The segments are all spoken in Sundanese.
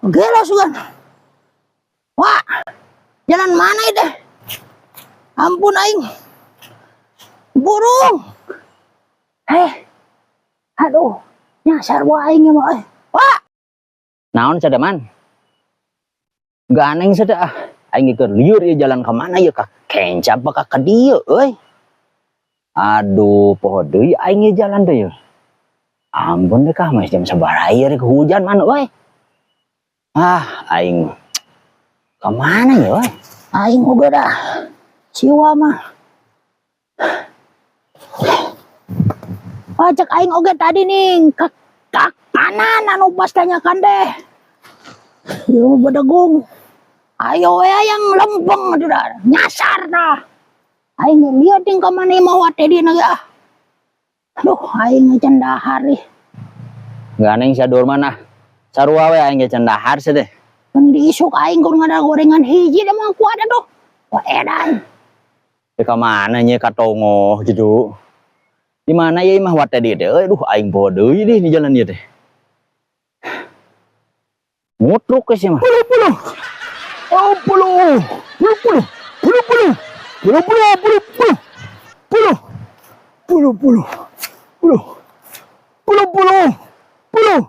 Gelo sugan. Wah, jalan mana itu? Ampun aing. Burung. Eh. Aduh, nyasar wae aing mah euy. Wah, Naon sia, Man? Ganeng sia ah. Aing keur lieur ieu jalan ka mana ieu, ka kenca apa ka dieu euy. Aduh, poho deui aing ieu jalan teh ieu. Ampun deh kah, masih jam sabaraha ieu rek hujan man euy. Ah, aing ka mana ya euy? Aing oge dah. Siwa mah. Pajak aing oge tadi nih ke kanan anu pas tanyakan deh. Yo bedegung. Ayo we yang lempeng atuh dah. Nyasar dah. Aing lihat ting ka mana mau teh di ah. Aduh, aing can dahar ih. Ganeng sia mana? Sarua we aing ge can dahar sia teh. Kan diisuk aing kur ngada gorengan hiji da mah kuat atuh. Wah edan. Teh ka mana nya ka tongoh gitu. Di mana ya imah wa teh teh euy, duh aing poho deui deh di jalan ieu teh. Mutruk ke sih mah. Puluh puluh. Oh, puluh. Puluh puluh. Puluh puluh. Puluh puluh puluh puluh. Puluh. Puluh puluh. Puluh. Puluh puluh. Puluh.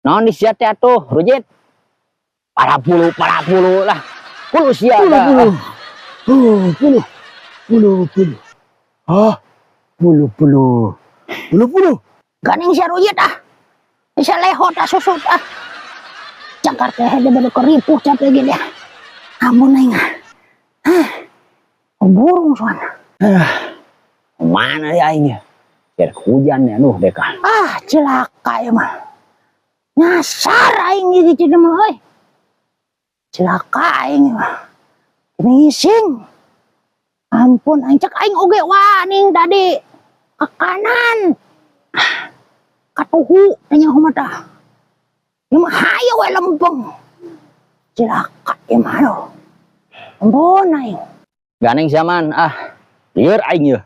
Naon di sia teh atuh, Rujit? Para puluh lah. Puluh sia Puluh dah. Puluh. Oh, puluh. Puluh puluh. Ah, puluh puluh. Puluh puluh. Ganing sia Rujit ah. Bisa lehot ah susut ah. Cangkar teh dia baru keripuh capek gini ah. Ampun aing ah. Hah. Burung soalnya. Mana ya aing ya? Biar hujan ya, aduh deka. Ah, celaka ya mah. Nyasar aing gitu mah euy. Celaka aing mah. Ngising. Ampun aing, cek aing oge wah ning tadi ke kanan. Ah, katuhu tanya mah tah. Ya mah hayo we lempeng. Celaka ya mah aduh. Ampun aing. Ganeng sia man, ah. Lieur aing ye.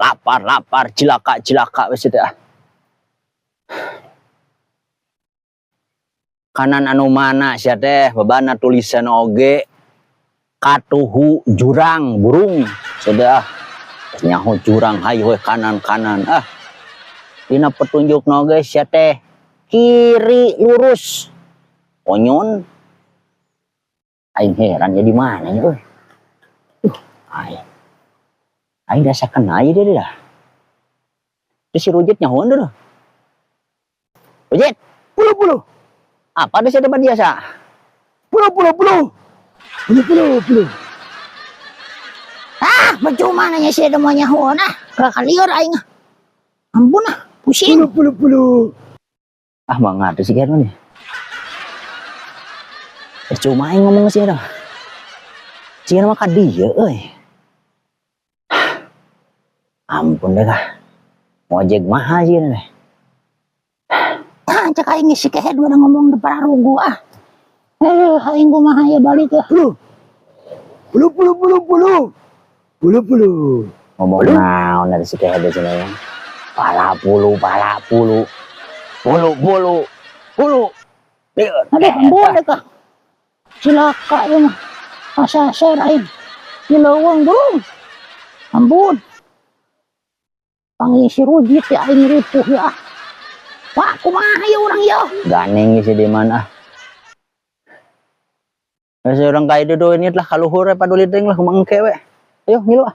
Lapar, lapar, cilaka, cilaka wes itu ah. Kanan anu mana sia teh, babana tulisan oge katuhu jurang burung sudah nyaho jurang hayo we kanan kanan ah. Dina petunjuk oge sia teh kiri lurus onyon. Aing heran ya di mana ya euy. Aing aing rasa kena ieu dia dah. Terus si Rujit nyahoan dulu. Rujit, Puluh puluh. Apa ada sia tempat biasa? Puluh puluh puluh. Puluh puluh puluh. Ah, percuma nanya sih ada mau nyahoan ah. Kalieur aing ah. Ampun ah, pusing. Puluh puluh puluh. Ah, mau ngadu sih kayaknya nih. Percuma aing ngomong sih dah. Sih mah ka dieu euy. Ampun deh kah. Ngojek mahal sih nih. Ah, cek aing si kehed udah ngomong depan arugu ah. Eh, aing kumaha ya balik ya. Puluh. Puluh puluh puluh puluh. Puluh puluh. Ngomong naon dari si kehed di sini ya. Pala puluh, pala puluh. Puluh, puluh, puluh. Lieur. Aduh, ampun deh kah. Cilaka ya mah. Asasar aing. Di leuweung burung. Ampun. Pangisi Rujit ya aing ripuh ya. Wah, kumaha ya urang ya. Ganeng sih di mana. Terus orang kaya itu ini lah kaluhur ya paduli teuing lah kumangke we. Ayo ngilu ah.